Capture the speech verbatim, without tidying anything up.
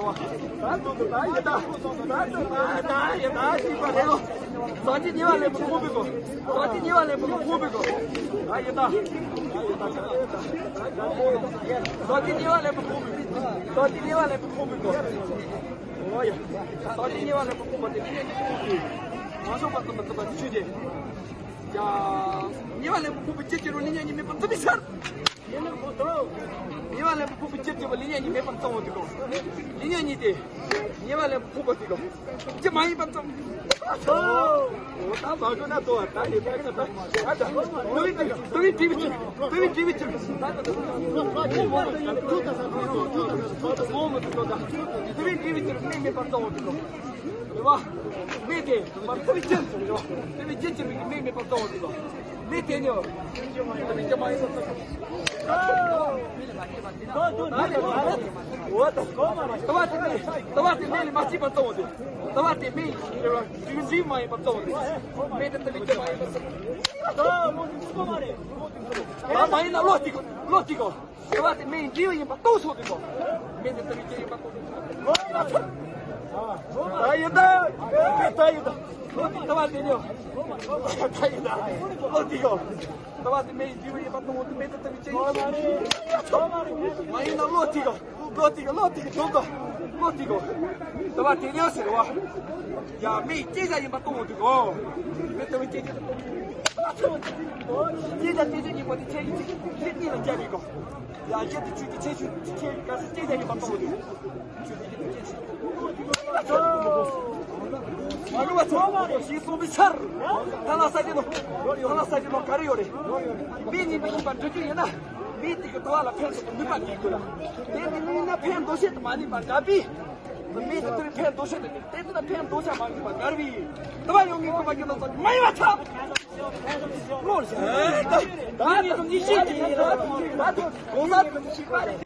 རེད་བ། ད་ད་ད་ཡི་ད། ད་ད་ད་ཡི་ད་ཡི་ད་ཡི་ད་ཡི་ད་ཡི་ད། ཟ་ཅི་ཉེ་བ་ལེན་པ་ཁོང་པའི་གོ། ཟ་ཅི་ཉེ་བ་ལེན་པ་ཁོང་པའི་གོ། ཨ་ཡི་ད། ཟ་ཅི་ཉེ་བ་ལེན་པ་ཁོང་པའི། ཟ་ཅི་ཉེ་བ་ལེན་པ་ཁོང་པའི་གོ། ཨོ་ཡ། ཟ་ཅི་ཉེ་བ་ལེན་པ་ཁོང་པ་དེ་ཉེ་ཉེ་ཁོང་གི། མ་སོང་པ་ཙམ་པ་ཙམ་པ་ཆུ་དེ། ཡ། ཉེ་བ་ལེན་པ་ཁོང་པའི་ཅི་ཅི་རུ་ལི་ཉེ་ཉེ་མེད་པ་ཙམ་པའི་ཆར། ཉེ་བ་ལེན་པ་ཁོང་པའི་ཅི་ཅི་བ་ལི་ཉེ་ཉེ་མེད་པ་ཙམ་པ་དེ་གོ། ལི་ཉེ་ཉེ་དེ། ཉེ་བ་ལེན་པ་ཁོང་པ་དེ་གོ། ཅི་མ་ཡིན་པ་ཙམ། ཨོ། ད་མ་གོ་ན་ཏོ་ད་ནི་ད་ནི་ད། ཨ་ད། ཏོ་བི་ཏོ་བི་ཏི་བི་ཏི་ཏོ་བི་ཏི་བི་ཏི་ཏོ་བི་ཏི་བི་ཏི་མེ་མེ་པ་ཙོ་ཏོ། ཏོ་བི་ཏི་བི་ཏི་མེ་མེ་པ་ཙོ་ཏོ། རེ་བ། མེ་དེ་མ་ཏོ་བི་ཅན་ཙོ་ཡོ། ཏོ་བི་ཅན་ཅན་མེ་མེ་པ་ཙོ་ཏོ། མེ་དེ་ཉོ། ཏོ་བི་ཅན་མ་ཡོ། ཨོ་ད། ཏོ་བ་དེ་མེ། ཏོ་བ་དེ་མེ་ལས་མ་སྐྱིད་པ་ཙོ་ཏོ། ཏོ་བ་དེ་མེ། རེ་བ། ཏོ་བི་ཅན་མ་ཡོ་པ་ཙོ་ཏོ། མེ་དེ་ཏོ་བི་ཅན་མ་ཡོ་པ་ཙོ་ཏོ། ད་མ་ཡིན་ན་ལོ་ཏི་གོ། ལོ་ཏི་གོ། ཏོ་བ་དེ་མེ་འདྲི་བ་ཡིན་པ་རྟོགས་སོང་དུས་གོ། མེ་དེ་ཏོ་བི་ཅན་ཡིན་པ་རྟོགས་སོང་། ད་ཡོད་ད། ད་ཡོད་ད། ལོ་ཏི་ཏོ་བ་དེ་ཉོ། ད་ཡོད་ད། ལོ་ཏི་གོ། ཏོ་བ་དེ་མེ་འདྲི་བ་ཡིན་པ་རྟོགས་སོང་དུས་མེ་དེ་ཏོ་བི་ཅན་ཡིན། མ་ཡིན་ན་ལོ་ཏི་གོ། ལོ་ཏི་གོ། ལོ་ཏི་གོ། ཇོ་གོ། ལོ་ཏི་གོ། ཏོ་བ་དེ་ཉོ་ཟེར་བ། ཡ་མེ་སྐྱེ་བྱ་ཡིན་པ་རྟོགས་སོང་དུས་གོ། མེ་ཏོ་བི་ཅན་ཡིན། ཁྱེད་ཅག་ཁྱེད་ཅག་གཉིས་པོ་དེ་ཁྱེད་ཀྱིས་ཁྱེད་གཉིས་ལ་རྒྱབ་ཡིན་གོ། ཡ་ཁྱེད་དེ་ཆུ་དེ་ཁྱེད་ཆུ་ཁྱེད་ག་སུ་ཁྱེད་ཅག་གཉིས་པ་གཏོང་དུས། ཆུ་དེ་ཁྱེད་ཁྱེད་ཆུ། མ་རུ་བ་ཚོ་ཞིག་གསུངས་པའི་ཕྱིར། ཐ་ན་ས་ཆེན་ནོ། ཐ་ན་ས་ཆེན་ནོ་ག་རེ་ཡོད་རེད། མི་ཉིད་མི་ཡིན་པ་འདྲི་རྒྱུ་ཡིན་ན། མི་དེ་གི་དོ་བ་ལ་ཕན་ཐོགས་པ་ནུས་པ་ཡིན་དགོས་ལ། དེ་མི་ནུས་ན་ཕན་འདོད་བྱེད་དུ་མ་ནུས་པ་འདྲ་པས། མི་དེ་ཚོའི་ཕན་འདོད་ཆེད་དུ་དེ་ཚོ་ལ་ཕན་འདོད་ཆ་མ་ཡིན་པ་དགར་བའི་དུ་བ་ཡོང་གི་ཁོ་པ་ཀྱི་ལོ་ཚོ་མ་ཡིན་པ་ཐབས། ལོར་ཞིག་ད་ནི་དུ་ཉི་ཤེས་ཀྱི་ཡིན་ལ་ད་དུ་གོང་ས་དུ་ཞིག་པ་རེད།